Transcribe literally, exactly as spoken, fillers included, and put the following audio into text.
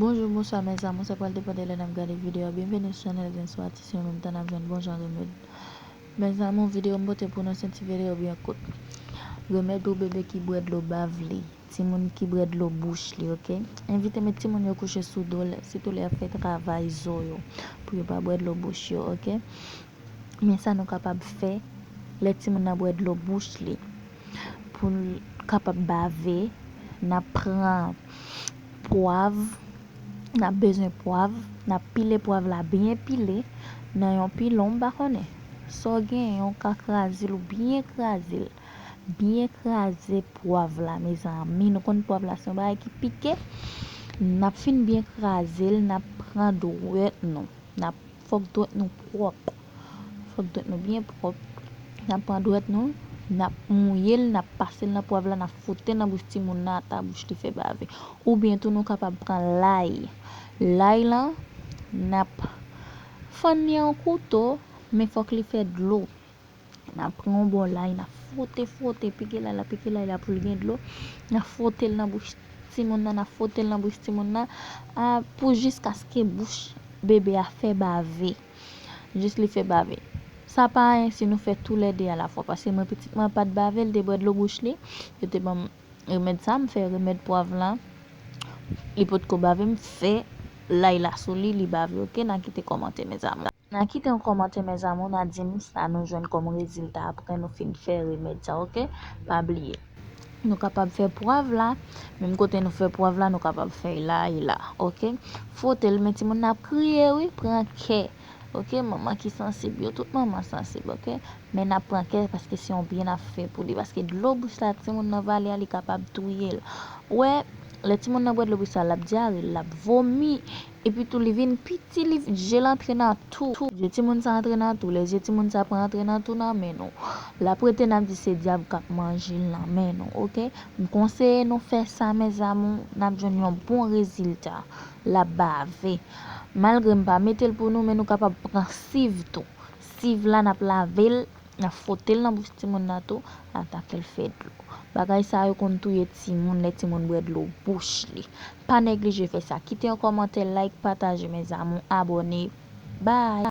Bonjou, bonswa, mes amours, sa pral depann de lè n ap gade videyo a. Byenveni sou chanèl Zen sou Atis, an menm tan n ap jwenn bon jan remèd. Mes amours, videyo m pote pou nou se yon ti videyo byen kout. Remèd pou bebe ki bwè dlo bav li, timoun ki bwè dlo bouch li, oke? Evite met timoun yo kouche sou do l, sitou lè y ap fè travay zo yo, pou yo pa bwè dlo bouch yo, oke? Men sa nou kapab fè lè timoun nan bwè dlo bouch li. Pou l kapab bave, n ap pran pwav, n ap bezwen pwav, n ap pile pwav la byen pile nan yon pilon, m pa konnen. Sa w genyen, w ka kraze l, ou byen kraze l. Byen kraze pwav la, mezanmi. Nou konn pwav la se yon bagay ki pike. N ap fin byen kraze l, n ap pran dwèt nou. N ap, fòk dwèt nou pwòp. Fòk dwèt nou byen pwòp. N ap pran dwèt nou, n ap mouye l, n ap pase l nan pwav la, n ap fwote l nan bouch timoun nan ata bouch li fè bave. Oubyen tou nou kapab pran lay. Lay lan, n ap fann li an kouto, men fòk li fè dlo. N ap pran yon bò lay, n ap fwote, fwote, pike lay la, pike lay la pou l gen dlo. N ap fwote l nan bouch timoun nan, n ap fwote l nan bouch timoun nan, a, pou jiskaske bouch bebe a fè bave. Jis li fè bave. Sa pa anyen si nou fè toulède alafwa, paske mwen pitit mwen pa t bave, l te bwè dlo bouch li, yo te ban m remèd sa, m fè remèd pwav lan, li potko bave, m fè lay la sou li, li bave, oke? N a kite kòmantè, mes amours. N a kite yon kòmantè, mes amours, n a di m sa nou jwenn kòm rezilta apre nou fin fè remèd sa, oke? Pa bliye. Nou kapab fè pwav la, menm kote nou fè pwav la, nou kapab fè lay la, oke? Fwote l, men timoun nan ap kriye, wi, pran kè. Oke, manman ki sansib yo, tout manman sansib, oke? Men n ap pran kè paske se yon byen n ap fè pou li, paske dlo bouch la timoun nan vale a, li kapab touye l. Ou wè, lè timoun nan bwè dlo bouch la, l ap dyare, l ap vomi, epi tou li vin piti, li, je l antre nan tou. Je timoun sa antre nan tou, lè je timoun sa pran antre nan tou nan men nou, l ap rete, n ap di se dyab k ap manje l nan men nou, oke? M konseye nou fè sa, mes amours, n ap jwenn yon bon rezilta. L ap bave. Malgre m pa mete l pou nou, men nou kapab pran siv tou. Siv la, n ap lave l, n ap fwote l nan bouch timoun nan tou, ata ke l fè dlo. Bagay sa yo konn touye timoun lè timoun bwè dlo bouch li. Pa neglije fè sa. Kite yon kòmantè, like, pataje, mes amours, abòne. Bye!